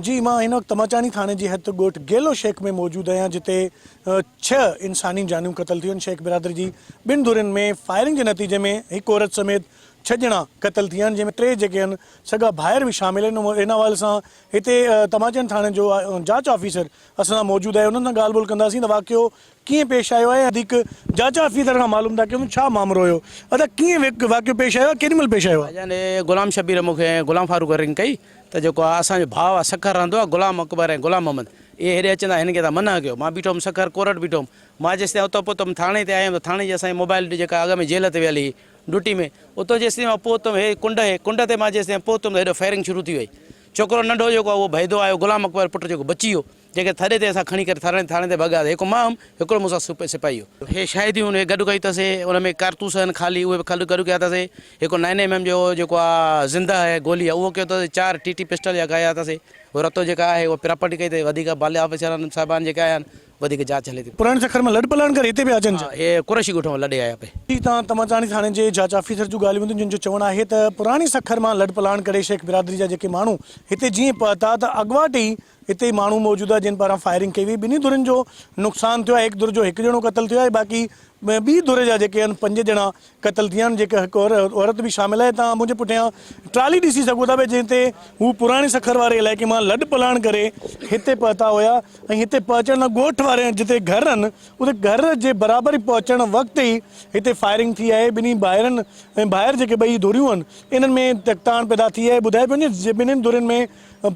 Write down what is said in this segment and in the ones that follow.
جي مان هن وقت تماچاڻي ٿاڻي جي حد ڳوٺ گيلو شيخ ۾ موجود آهيان جتي ڇهه انساني جانيون قتل ٿيون آهن شيخ برادري جي ٻن ڌرين ۾ فائرنگ جي نتيجي ۾ هڪ عورت سميت ڇهه ڄڻا قتل ٿي ويا آهن جنهن ۾ ٽي جيڪي آهن سڳا ڀائر به شامل آهن ان حوالي سان هتي تماچاڻي ٿاڻي جو جاچ آفيسر اسان سان موجود آهي انهن سان ڳالهه ٻولهه ڪنداسين ته واقعو ڪيئن پيش آيو آهي وڌيڪ جاچ آفيسر کان معلوم ٿا ڪيون ڇا مامرو هيو ادا ڪيئن واقعو پيش آيو آهي ڪيڏي مهل پيش آيو آهي. ڀائيجان هي غلام شبير مون کي ۽ غلام فاروق رنگ ڪئي ته جيڪو آ اسان جو ڀاء آ سکر رهندو آ غلام اڪبر ۽ غلام محمد اهي هيڏي اچن ٿا هنن کي تان منع ڪيو مان بيٺو هوم سکر ڪورٽ بيٺو هوم مان جيستائين اتان پهتم ٿاڻي تي آيم ته ٿاڻي جي اسان جي موبائل جيڪا اڳ ۾ جيل تي ويل هئي ڊوٽي ۾ اتو جيستائين مان پهتم هي ڪنڊ هي ڪنڊ تي مان جيستائين پهتم ته هيڏو فائرنگ شروع ٿي وئي ڇوڪرو ننڍو جيڪو آ اهو ڀئيدو آيو غلام اڪبر پٽ جيڪو بچي ويو جنهن کي ٿڏي تي اسان کڻي ڪري ٿاڻي ٿاڻي تي ڀڳاسين. هڪ مان هئم، هڪڙو مون سان سپاهي هو. هي شاهديون هن گڏ ڪيون اٿس، ان ۾ ڪارتوس آهن خالي، اهي به گڏ ڪيا اٿس. هڪ نائن ايم ايم جو جيڪو آ زنده آهي گولي آ اهو ڪيو اٿس. چار ٽي ٽي پسٽل جا ڪيا اٿس. هو رتو جيڪا آهي اها پراپرٽي ڪئي اٿس. وڌيڪ بالي آفيسران صاحبان جيڪي آيا آهن وڌيڪ جاچ هلي ٿي. پراڻي سکر مان لڏ پلاڻ ڪري هتي پيا اچن ڇا؟ ها هي قريشي ڳوٺ مان لڏي آيا پئي. جي تان تماچاڻي ٿاڻي جي جاچ آفيسر جون ڳالهيون ٻڌيون جن جو چوڻ آهي ته پراڻي سکر مان لڏ پلاڻ ڪري شيخ برادري جا جيڪي ماڻهو هتي جيئن پهتا ته اڳواٽ ئي اتي ئي ماڻهو موجود هئا جن پاران فائرنگ ڪئي وئي، ٻنهي ڌرين جو نقصان ٿيو آهي، هڪ ڌر جو هڪ ڄڻو قتل ٿيو آهي باقي ٻي ڌر جا جيڪي آهن پنج ڄڻا قتل ٿيا آهن جيڪي هڪ عورت به شامل آهي، توهان منهنجي پٺيان ٽرالي ڏسي سگهو ٿا پيا جنهن تي هو پراڻي سکر واري علائقي مان لڏ پلاڻ ڪري هتي پهتا هيا ۽ هتي پهچڻ سان ڳوٺ واري جتي گهر آهن اتي گهر جي برابر ئي پهچڻ وقت ئي هتي فائرنگ ٿي آهي، ٻنهي ڀائرن ۽ ڀائر جيڪي ٻئي ڌريون آهن انهن ۾ تڪتاڻ پيدا ٿي آهي، ٻڌايو پيو وڃي ٻنهي ڌرين ۾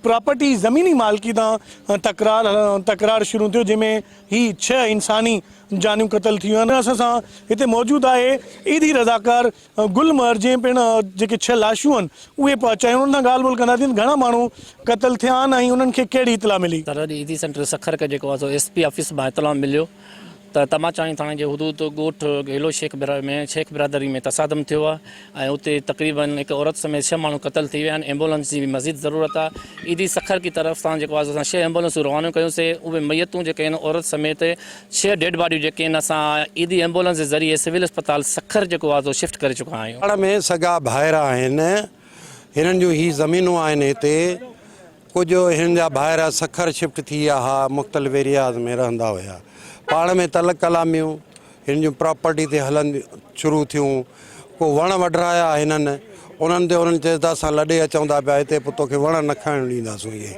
پراپرٽي زميني مالڪي تان تڪرار تڪرار شروع ٿيو جنهن ۾ هي ڇهه انساني جانيون قتل ٿي ويون آهن اسان سان هتي موجود آهي ايڌي رضاڪار گل مهر جنهن پڻ جيڪي ڇهه لاشون آهن اهي پهچايون انهن سان ڳالهه ٻولهه ڪنداسين گهڻا ماڻهو قتل ٿيا آهن ۽ انهن کي ڪهڙي اطلاع ملي. سر اڄ ايڌي سينٽر سکر کي جيڪو آهي سو ايس پي آفيس مان اطلاع مليو ته تماچاڻي ٿاڻي جي حدود ڳوٺ گهيلو شيخ ۾ شيخ برادري ۾ تصادم ٿيو آهي ۽ اتي تقريبن هڪ عورت سميت ڇهه ماڻهو قتل ٿي ويا آهن ايمبولنس جي به مزيد ضرورت آهي ايڌي سکر ڪي طرف سان جيڪو آهي اسان ڇهه ايمبولنسون روانيون ڪيون سي اهي ميتون جيڪي آهن عورت سميت ڇهه ڊيڊ باڊيون جيڪي آهن اسان ايڌي ايمبولنس جي ذريعي سول اسپتال سکر جيڪو آهي سو شفٽ ڪري چڪا آهيون. پاڻ ۾ سڳا ڀائر آهن هنن جون هي زمينون آهن هتي ڪجهه هنن جا ڀائر سکر شفٽ ٿي ويا ها مختلف ايرياز ۾ رهندا هيا پاڻ ۾ تلڪ ڪلاميون هنن جون پراپرٽي تي هلن شروع ٿيون ڪو وڻ وڍرايا هنن انهن تي انهن چيس ته اسان لڏي اچون ٿا پيا هتي پوء توکي وڻ نه کڻڻ ڏينداسون اهي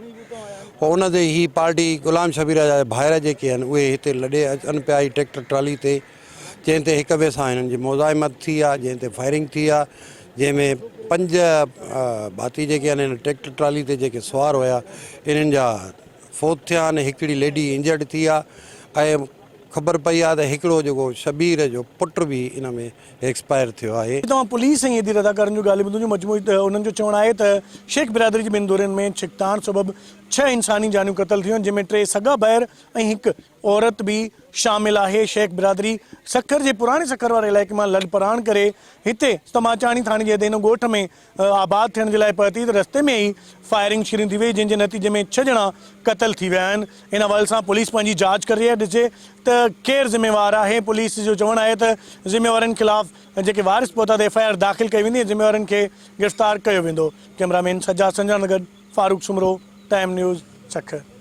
پوء ان تي هي پارٽي غلام شبير جا ڀائر جيڪي آهن اهي هتي لڏي اچن پيا هي ٽريڪٽر ٽرالي تي جنهن تي هڪ ٻئي سان هنن جي مزاحمت ٿي آهي جنهن تي فائرنگ ٿي آهي جنهن ۾ پنج ڀاتي جيڪي آهن هن ٽريڪٽر ٽرالي تي جيڪي سوار هيا انهن جا فوت ٿيا آهن هڪڙي ليڊي انجرڊ ٿي آهي ۽ خبر پئي آهي ته هڪڙو جيڪو شبير جو پٽ به ان ۾ ايڪسپائر ٿيو آهي. توهان پوليس ۽ ايڌي رضاڪارن جون ڳالهيون ٻڌون جو مجموعي انهن جو چوڻ آهي ته شيخ برادري جي ٻن ڌرين ۾ ڇڪتاڻ سبب ڇهه انساني جانيون قتل ٿيون آهن جنهن ۾ ٽي سڳا ڀائر ۽ هڪ عورت به شامل آهي، شيخ برادري سکر جي پراڻي سکر واري علائقي مان لڏپلاڻ ڪري هتي تماچاڻي ٿاڻي جي حد هن ڳوٺ ۾ آباد ٿيڻ جي لاء پهتي ته رستي ۾ ئي فائرنگ شروع ٿي وئي جنهن جي نتيجي ۾ ڇهه ڄڻا قتل ٿي ويا آهن ان حوالي سان پوليس پنهنجي جاچ ڪري رهي آهي ڏسجي ته ڪير ذميوار آهي پوليس جو چوڻ آهي ته ذميوارن خلاف جيڪي وارث پهتا ته ايف I R داخل ڪئي ويندي ۽ ذميوارن کي گرفتار ڪيو ويندو ڪئميرا مين سجاد سنجراڻ گڏ فاروق سومرو ٽائيم نيوز سکر.